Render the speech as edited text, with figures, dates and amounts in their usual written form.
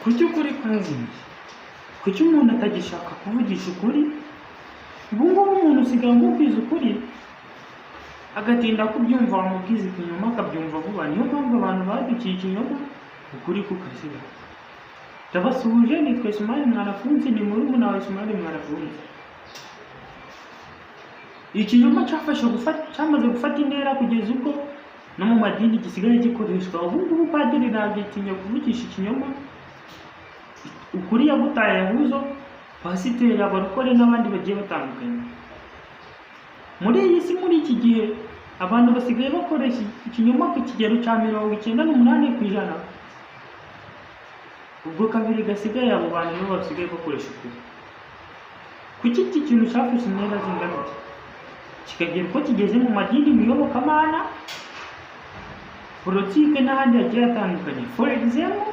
Kuki ukuri kwazimiye? Kuki umuntu atagishaka kuvugisha ukuri? Ubu ngubu umuntu usigaye umubwiza ukuri agatinda kubyumva, wamubwiza ikinyoma akabyumva vuba. Niyo mpamvu abantu badukiye ikinyoma, ukuri kukazima. Ndabasuhuje, nitwa Ismail Mwanafunzi, ni murumuna wa Ismail Mwanafunzi. Ikinyoma cyafashe gufata, cyamaze gufata intera kugeza ubwo no mu madini gisigaye gikoreshwa. Ubu ngubu padiri ntagitinya kuvugisha ikinyoma, ukuri yagutaye yahuzo, pasiteri, abarokore n'abandi bagiye batandukanye. Muri iyi si, muri iki gihe, abantu basigaye bakoresha ikinyoma ku kigero cya 98%. Ubwo kabiri gasigaye, abo bantu nibo basigaye bakoresha ukuri. Kuki iki kintu cyafashe intera zingana iki, kikagera uko kigeze mu madini, mu iyobokamana, politike n'ahandi hagiye hatandukanye? For example,